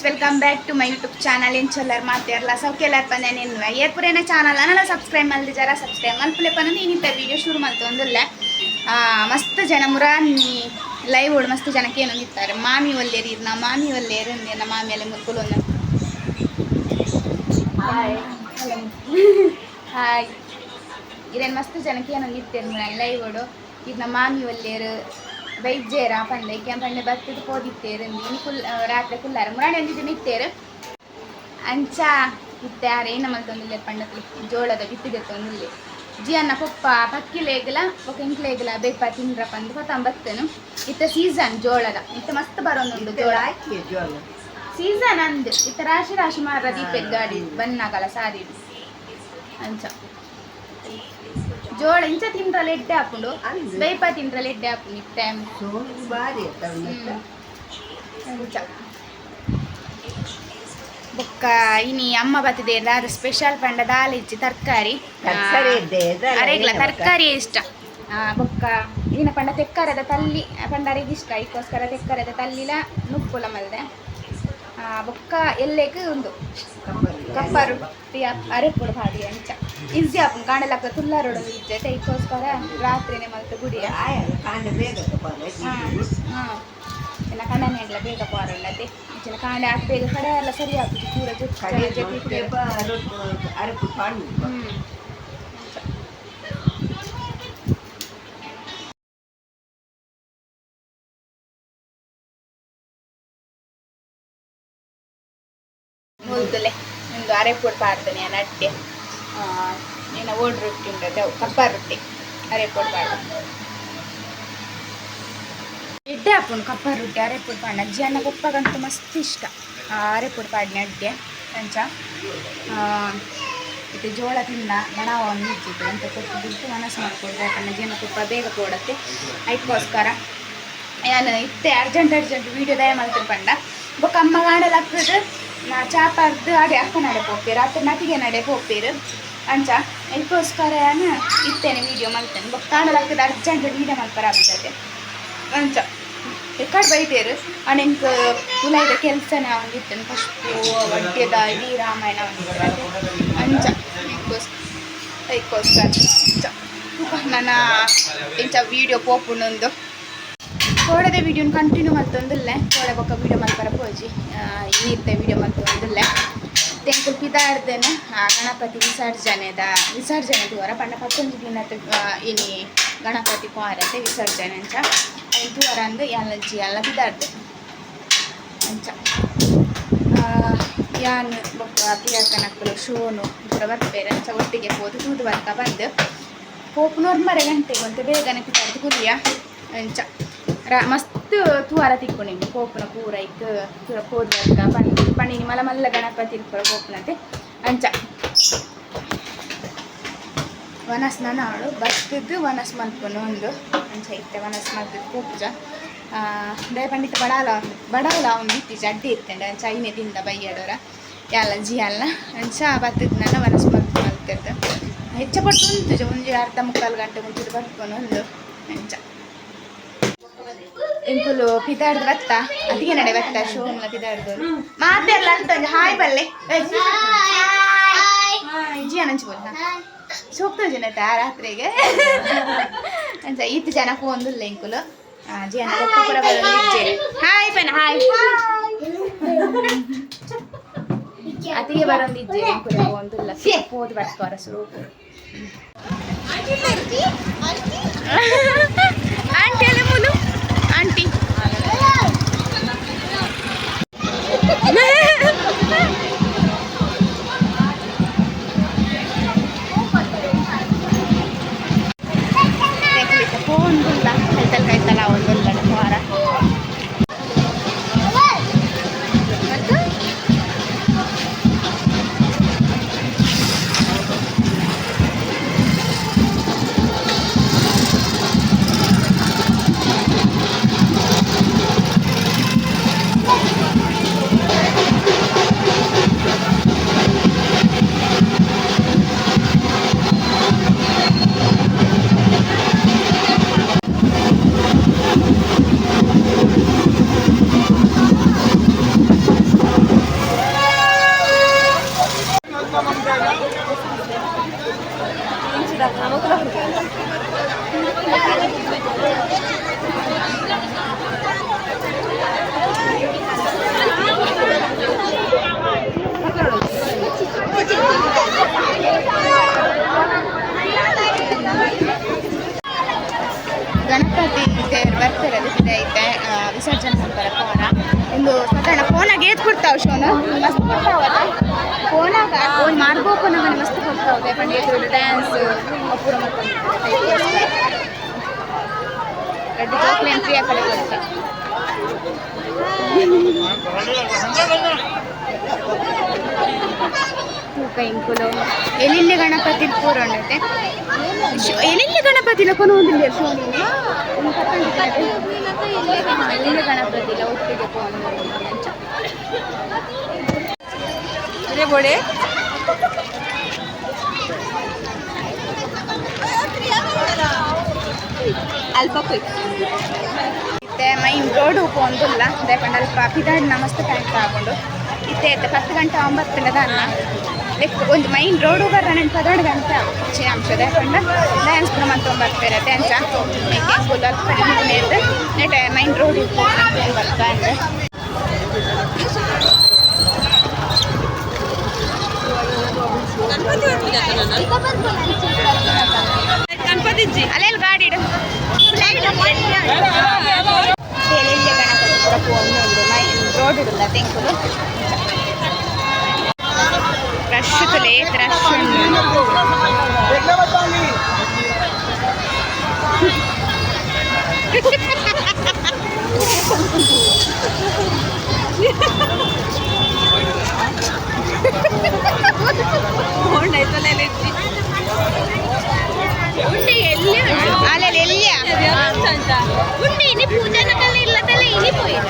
Welcome back to my YouTube channel. ಎಂಚೊಲ್ಲರ್ ಮಾತೆರ್ಲ ಸೌಖ್ಯಲಾರ್ ಪಂದೆ ನಿನ್ವೆ ಏರ್ಪುರೇನ channel ಅನಲ subscribe ಮಲ್ದಿ ಜರ subscribe ಮಲ್ಪುಲೆ ಪನಂದು ಇನ್ನಿತ್ತ ವೀಡಿಯೋ ಶುರು ಮಲ್ತೊಂದುಲ್ಲೆ. ಮಸ್ತ್ ಜನ ಮುರಾನಿ ಲೈವ್ ಓಡು ಮಸ್ತ್ ಜನಕ್ಕೆ ಏನೊಂದಿತ್ತಾರೆ ಮಾಮಿ ಒಲ್ಲೇರು ಇರ್ನ ಮಾಮಿ ಒಲ್ಲೇರು ಇಂದೇನ ಮಾಮಿ ಅಲ್ಲೇ ಮುರ್ಕುಲು. ಹಾಯ್. ಹಾಯ್. ಇರೇನು ಮಸ್ತ್ ಜನಕ್ಕೆ ಏನೊಂದಿತ್ತೇರು ಮುರಾನಿ ಲೈವ್ ಓಡು ಇರ್ನ ಮಾಮಿ ಒಲ್ಲೇರು ಬೈಜೇರ ಪಂಡೆ ಪಂಡೆ ಬತ್ತದ ಪೋದಿತ್ತೇರು ಇನಿ ಕುಲ್ ರಾತ್ರಿ ಕುಲ್ಲಾರ ಮುರಾಣಿ ಒಂದಿದ್ದು ನಿತ್ತೇರು ಅಂಚ ಇತ್ತೆ ಆರ್ ಏನ ಮಲ್ತೊಂದುಲ್ಲೆರ್ ಪಂಡತ್ಲಿ ಜೋಳದ ಬಿತ್ತಿದೆತ್ತೊಂದುಲ್ಲೆ. ಜಿಯನ್ನ ಪೊಪ್ಪ ಪಕ್ಕಿಲೇಗಲ ಬೊಕ ಎಂಕ್ಲೇಗಲ ಬೇಪ ತಿಂದ್ರ ಪಂದ್ ಪತ್ತಂಬತ್ತನು. ಇತ್ತ ಸೀಸನ್ ಜೋಳದ, ಇತ್ತ ಮಸ್ತ್ ಬರೋದುಂಡು ಜೋಳ. ಹಾಕಿ ಜೋಳ. ಸೀಸನ್ ಅಂದ್ ಇತ್ತ ರಾಶಿ ರಾಶಿ ಮಾರ ದೀಪೆದ್ ಗಾಡಿ ಬನ್ನಾಗಲ ಸಾರಿ. ಅಂಚ ಜೋಳ ಇಂಚ ತಿಂದ್ರಲ್ಲ ಎಡ್ಡೆ ಆಪುಂಡು. ಅಂದ್. ಬೇಪ ತಿಂದ್ರಲ್ಲ ಎಡ್ಡೆ ಆಪುಂಡು ಇತ್ತೆ. ಸೋಲು ಬಾರಿ ಆತ. ಅಂಚ ಬೊಕ್ಕ ಇನಿ ಅಮ್ಮ ಬತ್ತಿದೆ ದಾದ ಸ್ಪೆಷಲ್ ಪಂಡ ದಾಲ್ ಇಜ್ಜಿ, ತರಕಾರಿ. ತರ್ಕಾರಿ ಇದ್ದೆ. ಅರೆಗ್ಲ ತರಕಾರಿ ಇಷ್ಟ. ಬೊಕ್ಕ ಇನ ಪಂಡ ತೆಕ್ಕರದ ತಲ್ಲಿ ಪಂಡ ಅರೆಗ್ ಇಷ್ಟ. ಐಕ್ಕೋಸ್ಕರ ತೆಕ್ಕರದ ತಲ್ಲಿಲ ನುಪ್ಪುಲ ಮಲ್ದೆ. ಬೊಕ್ಕ ಎಲ್ಲೆಗ್ ಉಂದು ಕಪ್ಪ ರೊಟ್ಟಿ ಅರೆಪುಡು ಪಾಡಿ. ಅಂಚ ಈಸಿ ಆಪುಂಡು ಕಾಂಡಲಕ್ಕ ಕುಲ್ಲಾರೋಡು ಇಜ್ಜೆ. ಐಕ್ಕೋಸ್ಕರ ರಾತ್ರಿನೇ ಮಲ್ತ್ ಗುಡಿಯ. ಕಾಂಡ ಬೇಗ. ಹಾಂ, ಇನ್ನು ಕಣ್ಣನೆಗ್ಲ ಬೇಗ ಪೋರಲ್ಲದೆ ಇಂಚಿನ ಕಾಂಡೆ ಆತ್ ಬೇಗ ಕಡೆ ಎಲ್ಲ ಸರಿ ಆಪುಜಿ ಪೂರ ಜೊತೆ. ಅರಪು ಪಾಂಡು. ಮುಲ್ದುಲೆ ಒಂದು ಅರೆಪುಡ್ ಪಾಡ್ದನೆ ನಟ್ಟೆ ಏನ ಓಡ್ ರೊಟ್ಟಿ ಉಂಟು, ಕಪ್ಪ ರೊಟ್ಟಿ ಅರೆಪುಡ್ ಪಾಡ್ದು ಎಡ್ಡೆ ಆಪುಂಡು. ಕಪ್ಪ ರೊಟ್ಟಿ ಅರೆಪುಡ್ ಪಾಡ್ನ ಅಜ್ಜಿ ಪಪ್ಪಗಂತೂ ಮಸ್ತ್ ಇಷ್ಟ ಅರೆಪುಡ್ ಪಾಡ್ನೆ ಅಡ್ಡೆ. ಅಂಚ ಇತ್ತೆ ಜೋಳ ತಿಂದ ಬಡಾವ ಒಂದು ಇಜ್ಜಿತ್ತು ಅಂತ ಕೊಟ್ಟು ಬಿಟ್ಟು ಮನಸ್ಸು ಮಾಡ್ಕೊಡ್ಬೇಕು. ಯಾಕಂದ್ರೆ ಜೇನು ತುಪ್ಪ ಬೇಗ ಕೊಡತ್ತೆ. ಅದಕ್ಕೋಸ್ಕರ ಯಾನ್ ಇತ್ತೆ ಅರ್ಜೆಂಟ್ ಅರ್ಜೆಂಟ್ ವೀಡಿಯೋ ದಯ ಮಲ್ತಿರ್ ಪಂಡ. ಬೊಕ್ಕ ಅಮ್ಮ ಗಾಡಲ್ ಆಗ್ತದೆ ನಾ ಚಾಪಾರ್ದು ಅಡೆ ಅಕ್ಕ ನಡೆ ಪೋಪೇರು ರಾತ್ರಿ ನಟಿಗೆ ನಡೆ ಪೋಪೇರು. ಅಂಚ ಅದಕ್ಕೋಸ್ಕರ ಯಾನ್ ಇತ್ತೇನೆ ವೀಡಿಯೋ ಮಲ್ತೇನೆ. ಬೊಕ್ಕ ಕಾಡಲ್ ಆಗ್ತದೆ ಅರ್ಜೆಂಟ್ ವೀಡಿಯೋ ಮಲ್ಪರ ಆಗ್ತದೆ. ಅಂಚ ಎಕ್ಕಡ್ ಬೈತೇರು ಅಣೆಂಕ್ ಉಲಾಯ್ದ ಕೆಲಸನ ಒಂದಿತ್ತೇನೆ ಫಸ್ಟು ವಡ್ಯದ ಇಡೀ ರಾಮಾಯಣ ಒಂದಿತ್ತು. ಅಂಚ ಅದಕ್ಕೋಸ್ಕರ ಅಂಚ ನನ್ನ ಇಂಚ ವೀಡಿಯೋ ಪೋಪುಂಡೊಂದು ಕೋಡೆದ ವೀಡಿಯೋನ ಕಂಟಿನ್ಯೂ ಮಲ್ತೊಂದುಲ್ಲೆ. ಕೋಡೆ ಬೊಕ್ಕ ವೀಡಿಯೋ ಮಲ್ಪರ ಪೋಜಿ, ಇನ್ನಿತ್ತೆ ವೀಡಿಯೋ ಮಲ್ತೊಂದುಲ್ಲೆ. ತೆಂಕುಲು ಪಿದಾಡ್ದೇನೆ ಗಣಪತಿ ವಿಸರ್ಜನೆದ ವಿಸರ್ಜನೆ ತೂವರ ಪಂಡ ಪತ್ತೊಂಜಿ ದಿನದ ಇನಿ ಗಣಪತಿ ಪೋರತೆ ವಿಸರ್ಜನೆ. ಅಂಚ ಐನ್ ತೂವರ ಅಂದ್ ಯಾನ್ಲ ಜಿ ಎಲ್ಲ ಪಿದಾಡ್ದೆ. ಅಂಚ ಯಾನ್ ಬೊಕ್ಕ ಪ್ರಿಯಾಕನಕ್ಕಲು ಶೋನು ಪೂರ ಬರ್ಪೇರು. ಅಂಚ ಒಟ್ಟಿಗೆ ಪೋದು ತೂದು ಬರ್ಕ ಬಂದು ಪೋಪುನ ಒರ್ಮರೆ ಗಂಟೆಗೆ ಒಂತೆ ಬೇಗನೆ ಪಿದಾಡ್ದು ಕುಲಿಯ. ಅಂಚ ಮಸ್ತ್ ತೂವರ ತಿಕ್ಕು ನಿಂಗೆ ಪೋಪುನ ಪೂರ ಐಕ್ ಪೂರ ಪೋದು ಬರ್ಕ ಪಂಡ್ ಪಂಡಿನಿ ಮಲ್ಲ ಮಲ್ಲ ಗಣಪತಿ ಪೂರ ಪೋಪುನತೆ. ಅಂಚ ವನಸ್ ನನಾಳು ಬತ್ತದ್ದು ವನಸ್ ಮಲ್ಪುನು ಒಂದು. ಅಂಚ ಇತ್ತೆ ವನಸ್ ಮಲ್ತದ್ದು ಪೋಪುಜ ದಯ ಪಂಡಿತ ಬಡಾಲ ಒಂದು ಬಡಾಲ ಒಂದು ಇತ್ತೀಚೆ ಅಡ್ಡಿ ಇತ್ತಂಡೆ. ಅಂಚ ಐನೇ ತಿಂದ ಬೈಯಡೋರ ಯಾಲ ಜಿ ಅಲ್ಲ. ಅಂಚ ಬತ್ತದ್ದು ನನ್ನ ವನಸ್ ಮಲ್ತು ಮಲ್ತಿರ್ದು ಹೆಚ್ಚ ಪಟ್ಟು ಉಂಟು ಒಂಜಿ ಅರ್ಧ ಮುಕ್ಕಾಲು ಗಂಟೆ ಮುಂಚಿದ ಬರ್ಪುನು ಒಂದು. ಅಂಚ ಎಂಕುಲು ಪಿದಾಡ್ದು ಬತ್ತ ಅದಿಗೆ ನಡೆ ಬತ್ತ ಶೋನ್ಲ ಪಿದಾಡ್ದು ಮಾತೆಲ್ಲ ಅಂತ ಒಂಜಿ ಹಾಯ್ ಬಲ್ಲೆ ಜಿ ಅನಂಚಿ ಬೋಲ್ತ ಸೋಕ್ತ ಜನ ರಾತ್ರಿಗೆ. ಅಂಚ ಈತ್ ಜನ ಪೋಂದುಲ್ಲ ಎಂಕುಲು ಜಿಯನ ಪೊಪ್ಪ ಪೂರ ಬರೋದು. ಹಾಯ್ ಪನ ಹಾಯ್ ಅತಿಗೆ ಬರೋಂದಿಜ್ಜೆ ಎಂಕುಲು ಪೋಂದುಲ್ಲ ಪೋದು ಬರ್ಕೋರ ಸುರೂಪು. ಆಂಟಿ ಅಲ್ಲ ಮುಲು ಆಂಟಿ ಪೋಂದುಲ್ಲ ಕೈತಲ್ ಕೈತಲ ಒಂದುಲ್ಲ ವಾರ ಮತ್ತು. Ganapati ಬರ್ತಾರೆ ಐತೆ ವಿಸರ್ಜನೆ ಮಾಡ್ತಾರೆ ಪೋನ ಒಂದು ಸಾಧಾರಣ ಫೋನಾಗ ಏತ್ ಕೊಡ್ತಾವ ಶೋನು ಮಸ್ತ್ ಕೊಡ್ತಾವಲ್ಲ ಫೋನಾಗ ಫೋನ್ ಮಾಡ್ಬೋಪನಾಗ ಮಸ್ತ್ ಕೊಡ್ತಾವ ಯಾಕಂದ್ರೆ ಎದುರು ಡ್ಯಾನ್ಸ್ ಅಪೂರ ರೆಡ್ಡಿ ಜೋಕ್ಲಿ ಎಂಟ್ರಿ ಆ ಕಡೆ ಕೊಡ್ತಾ ತೂಕ ಇಂಕುಲು ಎಲ್ಲಿಲ್ಲಿ ಗಣಪತಿ ಪೂರ ಉಂಡತೆ ಎಲ್ಲಿಲ್ಲಿ ಗಣಪತಿ ಕೊನು ಒಂದಿಲ್ಲ ಶೋನಿನಿ ಎಲ್ಲಿ ಗಣಪತಿ ಇಲ್ಲ ಒಟ್ಟಿಗೆ ಫೋನ್ ಬೋಡೆ ಅಲ್ಪ ಇತ್ತೆ ಮೈನ್ ರೋಡ್ ಪೋಂದುಲ್ಲ ದೇಪಂಡ ಅಲ್ಪ ಪಿದಾಡ್ನ ಮಸ್ತ್ ಟೈಮ್ ತಗೊಂಡು ಇತ್ತೆ ಇತ್ತೆ 10 ಗಂಟೆ 9 ದಾನ್ನ ಲೆಕ್ ಒಂದು ಮೈನ್ ರೋಡು ಬರ್ರ ನೆನ್ಪು 12 ಗಂಟೆ ಹೆಚ್ಚಿನ ಅಂಶ ದೇಪಂಡ ಡ್ಯಾನ್ಸ್ ಪೂರ ಮಂತೊಂದು ಬರ್ತಾರೆ ಡ್ಯಾನ್ಸ್ ಫುಲ್ ಅಲ್ಪ ನೆಟ್ ಮೈನ್ ರೋಡ್ ಬರ್ತಾ ಅಂದರೆ ಗಣಪತಿ ಅಲ್ಲೆಲ್ಲಿ ಗಾಡಿ ಇಡು ಎಲ್ಲಿ ಗಣಪತಿ ಪೂರ ಪೋಂದು ಮೈನ್ ರೋಡ್ ಇಡುಲ್ಲ ತೆಂಕುಲು ರಶ್ ತುಲೆ ರಶ್ ಉಂಡು. ಅಲ್ಲೆಲ್ಲಿ ಎಲ್ಲಿಯ ಉಂಡು ಇನಿ ಪೂಜಾನ ಕಲ್ಲ ಇಲ್ಲದಲ್ಲ ಇನಿ ಪೋಯಿನ.